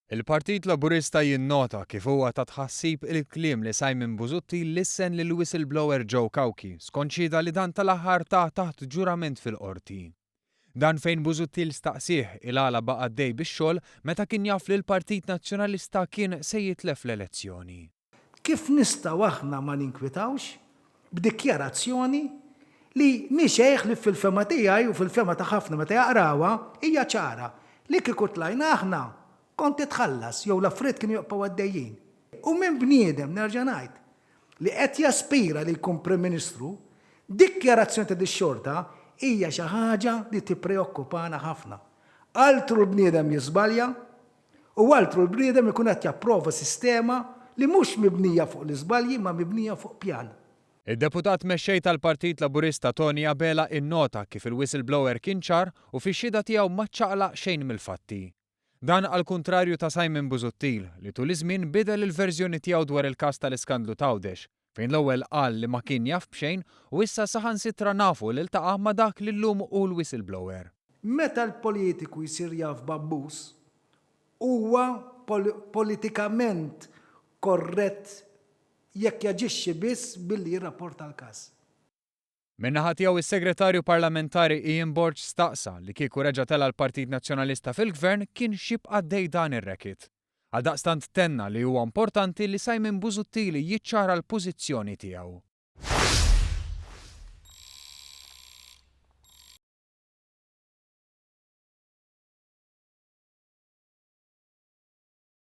Il-Partit Laburista jinnota kif huwa ta' tħassib il-kliem li Simon Busuttil lissen lill-whistleblower Joe Cauchi skont xhieda li dan tal-aħħar ta taħt ġurament fil-Qorti. Dan fejn Busuttil staqsieh il-għala baqa' għaddej bix-xogħol meta kien jaf li l-Partit Nazzjonalista kien se jitlef l-elezzjoni. Kif nistgħu aħna ma ninkwitawx b'dikjarazzjoni li mhi xejn ħlief fil-fehma tiegħi u fil-fehma ta' ħafna meta jaqrawha hija ċara li kieku tlajna aħna kont titħallas jew l-affarijiet kienu jibqgħu għaddejjin. U minn bniedem, nerġa' ngħid, li qed jaspira li jkun Prim Ministru, dikjarazzjoni ta' dix-xorta hija xi ħaġa li tippreokkupana ħafna. Altru l-bniedem jiżbalja u altru l-bniedem ikun qed japprova sistema li mhux mibnija fuq l-iżbalji imma mibnija fuq pjan. Id-Deputat Mexxej tal-Partit Laburista Toni Abela innota kif il-whistleblower kien ċar u fix-xhieda tiegħu ma ċċaqlaq xejn mill-fatti. Dan għall-kuntrarju ta' Simon Busuttil li tul iż-żmien bidel il-verżjoni tiegħu dwar il-każ tal-iskandlu t'Għawdex, fejn l-ewwel qal li ma kien jaf b'xejn u issa saħansitra nafu li ltaqa' ma' dak li llum hu l-whistleblower. Meta l-politiku jsir jaf b'abbuż, huwa politikament korrett jekk jaġixxi biss billi jirrapporta l-każ. Min-naħa tiegħu is-Segretarju Parlamentari Ian Borg staqsa li kieku reġa' tela' l-Partit Nazzjonalista fil-Gvern kienx jibqa' għaddej dan ir-racket. Għaldaqstant tenna li huwa importanti li Simon Busuttil jiċċara l-pożizzjoni tiegħu.